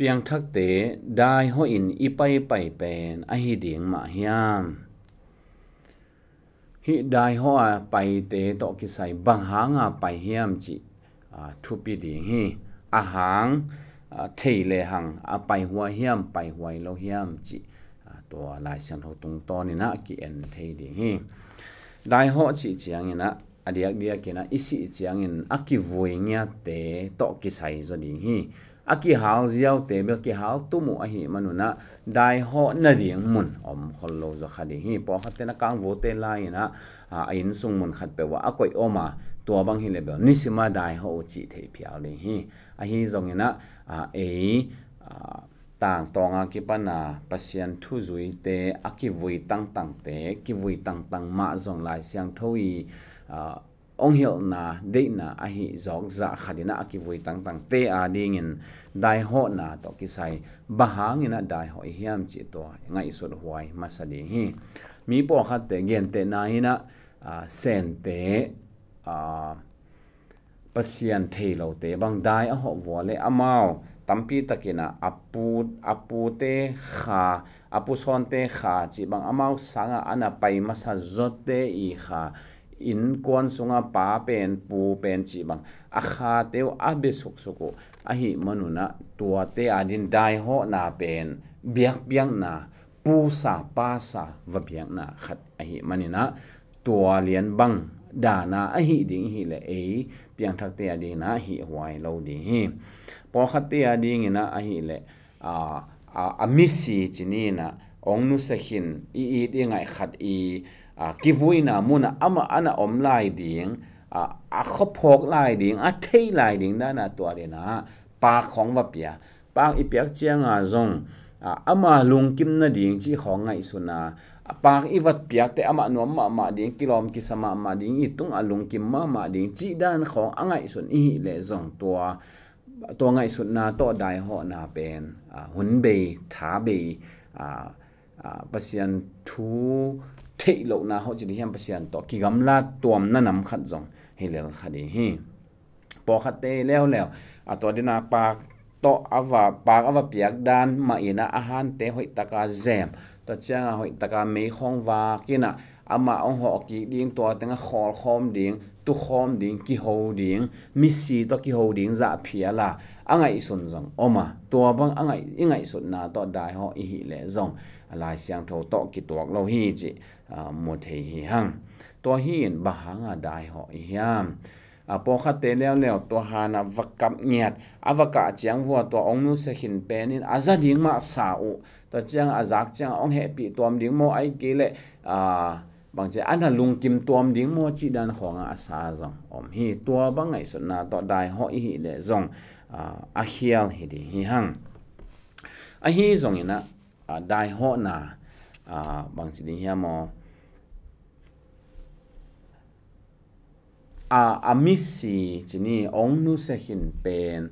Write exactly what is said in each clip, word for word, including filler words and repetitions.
Piangthakte daihawh in i paipai pen ahi ding mah hiam? Hih daihawh a paite tawh kisai bang hanga pai hiam cih, aa, thupi ding hi. A hang, aa, thei le hang a paihuai hiam, paihuai lo hiam cih, aa, tua Lai Siangtho tungtawnin ah ki-en thei ding hi. Daihawh cih ciangin ah a diakdiakin ah i sih ciangin a kivui ngiatte tawh kisai zaw ding hi. A kihal ziaute bel kihal tum uh ahih manun ah daihawh nading mun om khol lo zaw kha ding hi. Pawlkhatte na kangvute lai-in ah, a, a innsung mun khat peuh ah a koih om a, tua bang hi le bel nisima daihawh uh cih theih phial ding hi. Ahi zongin ah, a, ei, a, tangtawnga kipana Pasian thuzuite a kivui tangtangte, kivui tangtang mah zong Lai Siangtho i, a, ong hilhna deihna ahi zawkzah khatin ah a kivui tangtangte adingin daihawhna tawh kisai bang hangin ah daihawh i hiam cih tua ngaihsut huai masa ding hi. Mi pawlkhatte gentehna in ah, aa, Sente, aa, Pasian thei lote bang dai a hawh vua le amau tampi takin ah a pu, a pute kha, a pusawnte kha cih bang amau sangah a na pai masa zawte i kha, innkuan sunga pa pen pu pen cih bang a khate uh a bia suksuk uh ahih manun ah tuate adin daihawhna pen biakpiakna, pusa pasa va biakna khat ahih manin ah tua lian bang dana ahi ding hi le ei piangthakte adingin ah hih huai lo ding hi. Pawlkhatte adingin ah ahi le, a, a, a misi cinin ah ong nusia khin i it i ngaih khat i, a, kivuina munah amah a na om lai ding, a, a khuaphawk lai ding, a thei lai ding dana tua dena pak khawng va pia. Pak i piak cianga zong, a, ama lungkim nading cih khawng ngaihsuna, a, pak i vat piakte amah nuam mahmah ding, kilawm kisa mahmah ding, i tungah lungkim mahmah ding cih dan khawng a ngaihsun i hih leh zong tua, tua ngaihsutna tawh daihawhna pen, a, hun bei, tha bei, a, a, Pasian thu theih lohna hawh ci ding hiam, Pasian tawh kigamla tuamna nam khat zong hi lel kha ding hi. Pawlkhatte leuleu, a, tua dina pak tawh a va, pak a va piak dan mah in ah a hante hoihtaka zem, tua cianga hoihtaka meikhawng vak in ah amah hong hawh kik ding, tua tengah khawlkhawm ding, tukhawm ding, kiho ding, misi tawh kiho ding zah phial a, a ngaihsun zong om a, tua bang a ngaih, i ngaihsutna tawh daihawh i hih leh zong a Lai Siangtho tawh kituak lo hi cih, a, mu thei hi hang. Tua hi in bang hanga daihawh i hiam? A, pawlkhatte leuleu tua hana va kap ngiat, a va kah ciang vua tua ong nusia khin pen in a za ding mah sa uh, tua ciang a zak ciang ong hehpih tuam ding maw, ai kei leh, a, bangci a na lungkim tuam ding maw cih dan khawnga a sa zong om hi. Tua bang ngaihsutna tawh daihawh i hih leh zong, a, a khial hi ding hi hang. Ahi zongin ah, a, daihawhna, a, bangci ding hiam aw? A, a misi cini ong nusia khin pen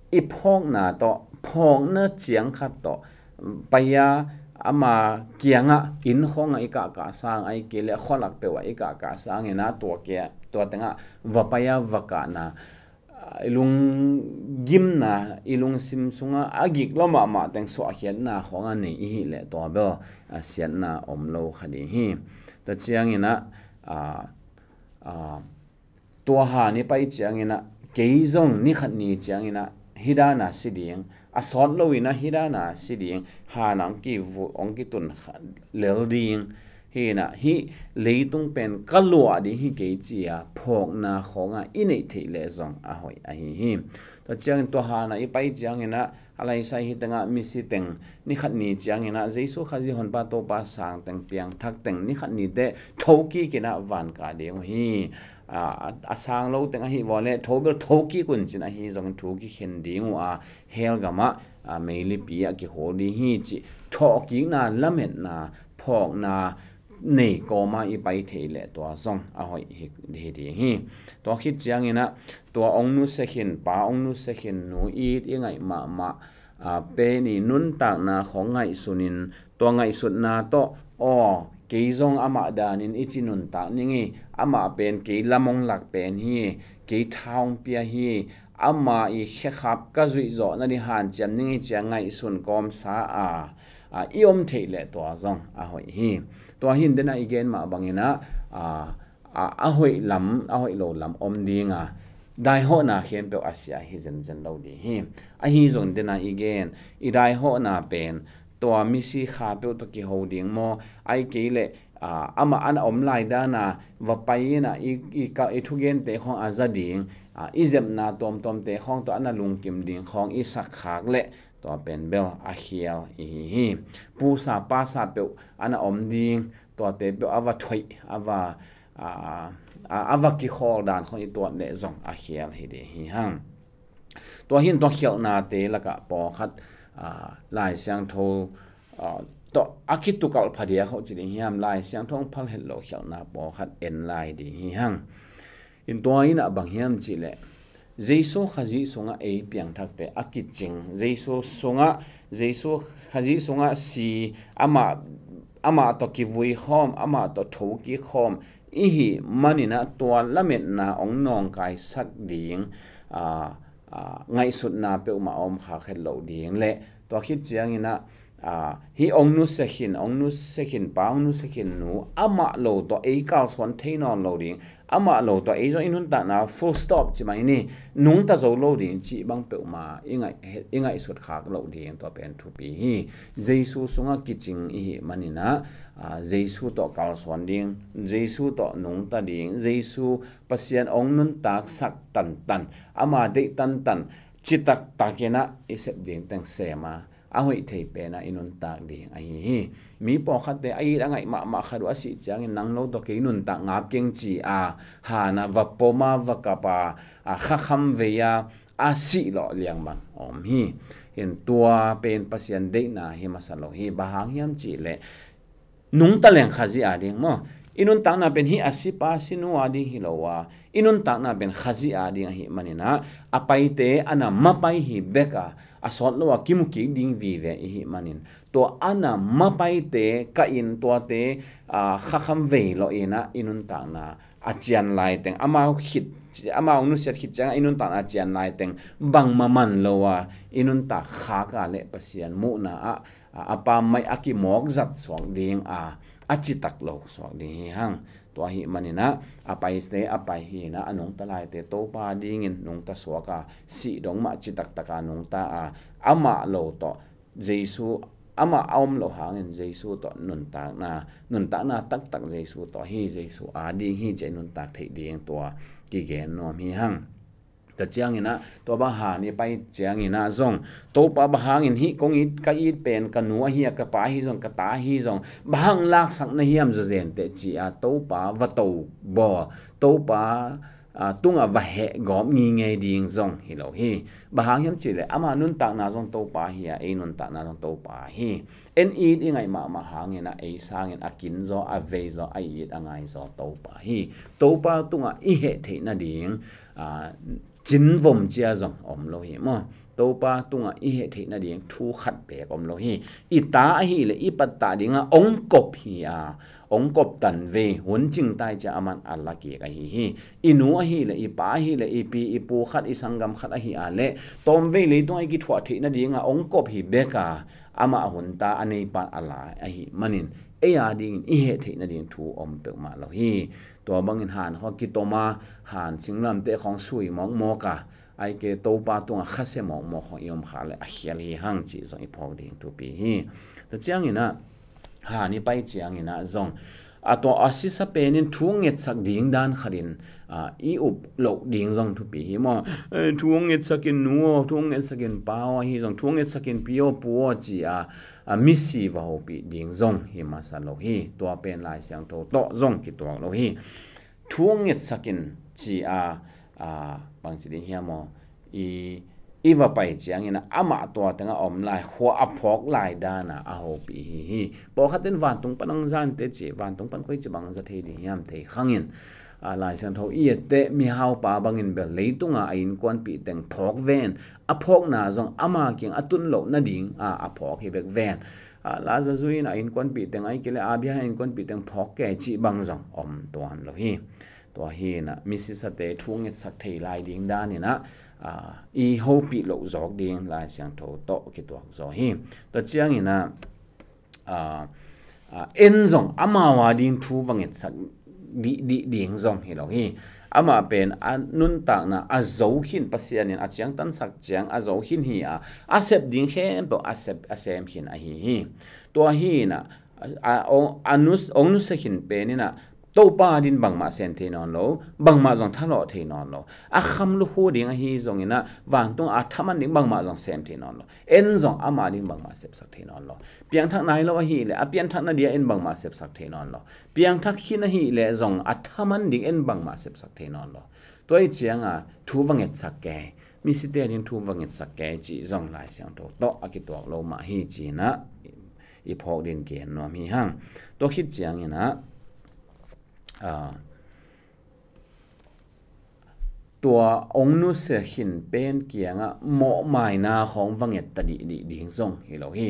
i phawkna tawh, phawkna ciang khat tawh pai a, ama kiangah inn khawngah i kahkah sang, ai kei leh khualak peuhah i kahkah sangin ah tua kia, tua tengah va pai a va kahna, a, i lunggimna, i lungsim sungah a gik lo mahmah teng suahkhiatna khawngah nei i hih leh tua bel, a, siatna om lo kha ding hi. Tua ciangin ah, a, a, tua han i pai ciangin ah kei zong ni khat ni ciangin ah hih dana si ding, a sawt loin ah hih dana si ding, hana ong kivu, ong kitun kha lel ding, hi in ah hih leitung pen ka luah ding hi kei ci a phawkna khawngah i neih theih leh zong a hoih ahi hi. Tua ciangin tua hana i pai ciangin ah a laisai hi tengah misi teng ni khat ni ciangin ah Jesu Khazih Honpa Topa sang teng, piangthak teng ni khat ni teh tho kik in ah van kah ding uh hi. A, a, a sang lo teng ahi vua leh tho bel tho kik un cin ahi zongin thu kikhen ding uh a, hell gamah, a, meilipi ah kihul ding hi cih thawhkikna, lametna, phawkna nei kawma i pai theih leh tua zong a hoih hi, hi ding hi. Tua khit ciangin ah tua ong nusia khin, pa ong nusia khin, nu it i ngaih mahmah, a, pen i nuntakna khawng ngaihsunin, tua ngaihsutna tawh, aw, kei zong amah danin i ci nuntak ning hi, amah pen kei lam ong lak pen hi, kei tha ong pia hi, ama i khekhap ka zuih zawh nading hanciam ding i ci a ngaihsun kawmsa a, a, i om theih leh tua zong a hoih hi. Tua hi in dena i gen mah bangin ah, a, a, a hoih lam, a hoih lo lam om ding a, daihawhna khempeuh a sia hi zenzen lo ding hi. Ahi zong dena i gen, i daihawhna pen tua misi kha peuh tawh kiho ding maw, ahih kei leh, a, amah a na om lai dana va pai in ah i, i, ka, i thugente khawng a za ding, a, i zepna tuamtuamte khawng tawh a na lungkim ding khawng i sak khak leh tua pen bel a khial i hi hi. Pusa pasa peuh a na om ding, tuate peuh a va thoih, a va, a, a, a va kikhawl dan khawng i tuat leh zong a khial hi ding hi hang. Tua hi in tua khialhnate lakah pawlkhat, a, Lai Siangtho, a, tawh a kitukalh phadiak hoh ci ding hiam, Lai Siangtho hong phal het loh khialhna pawlkhat en lai ding hi hang. In tua in ah bang hiam cih leh, Jesu Khazih sungah ei piangthakte a kicing, Jesu sungah, Jesu Khazih sungah si, amah, amah tawh kivui khawm, amah tawh thokik khawm i hih manin ah tua lametna hong nawngkaisak ding, a, a, ngaihsutna peuhmah a om khak het loh ding leh tua khit ciangin ah, a, hih hong nusia khin, hong nusia khin pa, hong nusia khin nu, amah lo tawh ei kalsuan thei nawn lo ding, amah lo tawh ei zong i nuntakna full stop ci mai ni, nungta zo lo ding cih bang peuhmah i ngaih, i ngaihsut khak loh ding tua pen thupi hi. Jesu sungah kicing i hih manin ah, a, Jesu tawh kalsuan ding, Jesu tawh nungta ding, Jesu Pasian hong nuntaksak tantan, ama deih tantan, citaktakin ah i sep ding teng sem a, a hoih thei pen ah i nuntak ding ahi hi. Mi pawlkhatte a it a ngaih mahmah khat uh a sih ciangin nang lo tawh kei nuntak ngap keng ci a, han ah va pom a, va kap a, a, khakham vei a, a sih lawh liang bang om hi. Hi in tua pen Pasian deihna hi masa lo hi. Bang hang hiam cih leh, nungta leng Khazih a ding maw? I nuntakna pen hih a sipa sinu a ding hi lo a, i nuntakna pen Khazih a ding ahih manin ah, a paite a na mapai hi bek a, a sawt lo a kimu kik ding vive i hih manin, tua a na mapaite kah in tuate, a, khakham vei lawh in ah i nuntakna a cian laiteng, amau khit, amau nusiat khit ciangah i nuntakna a cian laiteng bangmah man lo a, i nuntak khak a leh Pasian muhna ah, a, a pammaih a kimawk zat suak ding a, a citak lo suak ding hi hang. Tua ahih manin ah, a paite a pai hi in ah, a nungta laite Topa dingin nungta suak a, sih dong mah citaktak a nungta a, amah lo tawh Jesu, amah a om loh hangin Jesu tawh nuntakna, nuntakna taktak Jesu tawh hi, Jesu a ding hi ci a i nuntak theih ding tua kigen nuam hi hang. Tua ciangin ah, tua bang han i pai ciangin ah zong, Topa bang hangin hih kong it, ka it pen ka nu ahi a, ka pa ahi zong, ka ta ahi zong, bang hang laksak na hiam zawzen teh ci a, Topa va to bawl, Topa, a, tungah va heh gawp ngingei ding zong hi lo hi. Bang hang hiam cih leh, ama nuntakna zong Topa hi a, ei nuntakna zong Topa hi. En it i ngaih mahmah hangin ah, ei sangin a kin zaw, a vei zaw, a it a ngai zaw Topa hi. Topa tungah i heh theih nading, a, cinvom cia zong om lo hi maw? Topa tungah i heh theih nading thu khat beek om lo hi. I ta ahih leh i pattah dingah ong kop hi a, ong kop tan vei, hun cingtai cia aman a la kik ahi hi. I nu ahih leh, i pa ahih leh, i pi i pu khat, i sanggam khat ahih a leh, tawmvei leitungah i kithuah theih nadingah ong kop hi bek a, amah hunta a neipan a la ahih manin, ei a dingin i heh theih nading thu om peuhmah lo hi. Tua bangin han khawng kitom a, han singlamteh khawng sui mawkmawk a, ahih kei leh Topa tungah khasia mawkmawk khawng i om khak leh a khial hi hang cih zong i phawk ding thupi hi. Tua ciangin ah, han i pai ciangin ah zong, a tua a sisa penin thu ngetsak ding dan khatin, a, i up loh ding zong thupi hi maw? Eh, thu ngetsak in nu aw, thu ngetsak in pa aw, ahi zong thu ngetsak in pi aw, pu aw ci a, a, misi va hopih ding zong hi masa lo hi. Tua pen Lai Siangtho tawh zong kituak lo hi. Thu ngetsak in ci a, a, bangci ding hiam aw? I, i va pai ciangin ah amah tua tengah a om lai, khua a phawk lai dana a hopih hi hi. Pawlkhat in vantung pan ang zante ci, vantung pan koi ci bang za thei ding hiam thei khangin, a, Lai Siangtho i etteh mihaupa bangin bel leitunga a innkuanpih teng phawk ven, a phawkna zong ama kiang a tun loh nading a, a phawk hi bek ven. A, Lazarus in a innkuanpih teng, ahih kei leh Abraham innkuanpih teng phawk kei cih bang zong om tuan lo hi. Tua hi inah misisate thu ngetsak thei lai ding dan inah, ah, i hopih loh zawk ding Lai Siangtho tawh kituak zaw hi. Tua ciang inah, ah, ah, en zong amau a ding thu va ngetsak dihdih ding zong hi lo hi. Amah pen a nuntakna a zo khin, Pasian in a ciangtansak ciang a zo khin hi a, a sep ding khempeuh a sep, a sem khin ahi hi. Tua hi inah, a, a, ong, a nus, ong nusia khin pen inah Topa adin bangmah sem thei nawn lo, bangmah zong thalawh thei nawn lo. A kham lukhu ding ahi zong inah, vantung a thaman ding bangmah zong sem thei nawn lo. En zong ama ding bangmah sepsak thei nawn lo. Piangthak nai lo ahih leh a pianthakna dia en bangmah sepsak thei nawn lo. Piangthak khin ahih leh zong a thaman ding en bangmah sepsak thei nawn lo. Tua ih cianga thu va ngetsak kei, misite ding thu va ngetsak kei cih zong Lai Siangtho tawh a kituak lo mah hi ci inah i phawk din gen nuam hi hang. Tua khit ciang inah, ah, tua ong nusia khin pen kiangah mawhmaina khawng va nget ta dihdih ding zong hi lo hi.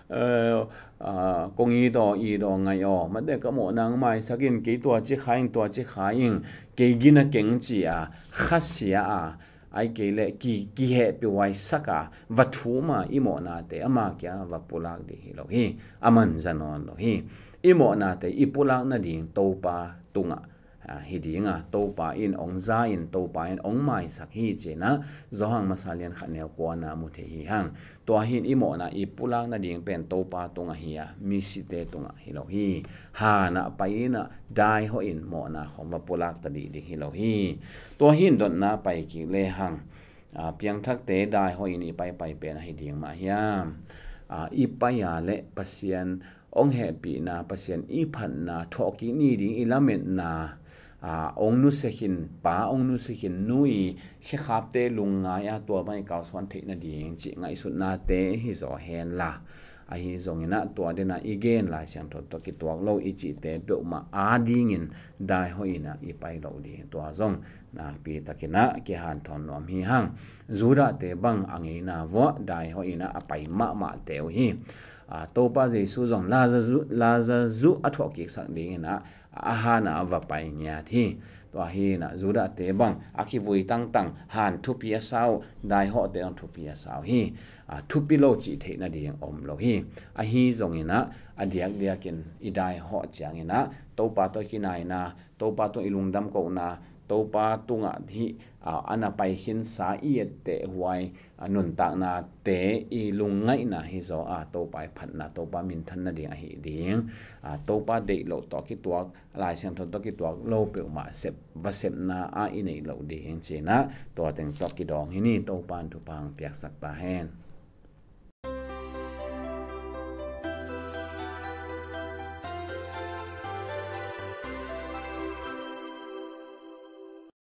Eh, ah, kong it aw, it aw, ngaih aw, mate ka mawhna ong maisak in, kei tua ci kha ing, tua ci kha ing, kei gina keng ci a, khasia a, ai kei leh ki, kihehpih huaisak a, va thum a, i mawhnate ama kiangah va pulak dih hi lo hi. A man za nawn lo hi. I mawhnate i pulak nading Topa tungah, ah, hi dinga, Topa in ong za in, Topa in ong maisak hi ci inah Johan masa lian khat neu kuana mu thei hi hang. Tua hi in i mawhna i pulak nading pen Topa tungah hi a, misite tungah hi lo hi. Han ah pai inah daihawh in mawhna khawng va pulak ta dihdih hi lo hi. Tua hi in dotna pai kik le hang. Ah, piangthakte daihawh in i paipai pen ahi ding mah hiam? Ah, i pai a leh Pasian ong hehpihna, Pasian i phatna, thawhkik ni ding i lametna, ah, ong nusia khin pa, ong nusia khin nu i khekhapte lungngai a, tua bang i kalsuan theih nading cih ngaihsutnate hi zaw hen la. Ahi zong inah tua dena i gen Lai Siangtho tawh kituak lo i cihte peuhmah adingin daihawh inah i pai loh ding, tua zong nakpi tak inah kihanthawn nuam hi hang. Judahte bang a ngeina vuah daihawh inah a pai mahmahte uh hi. Ah, Topa Jesu zong Lazazu, Lazazu a thawhkiksak ding inah a han ah a va pai ngiat hi. Tua hi inah Judahte bang a kivui tangtang han thupi a sa uh, daihawhte zong thupi a sa uh hi. Ah, thupi lo cih theih nading om lo hi. Ahi zong inah a diakdiakin i daihawh ciang inah Topa tawh i kinaina, Topa tawh i lungdam kohna, Topa tungah hih, ah, a na pai khinsa i etteh huai, ah, nuntaknate i lungngaihna hi zaw a, Topa i phatna, Topa minthan nading ahi ding. Ah, Topa deih loh tawh kituak, Lai Siangtho tawh kituak lo peuhmah sep, va sepna a i neih loh ding ci inah tua teng tawh kidawng hi ni. Topa in thupha hong piaksak ta hen.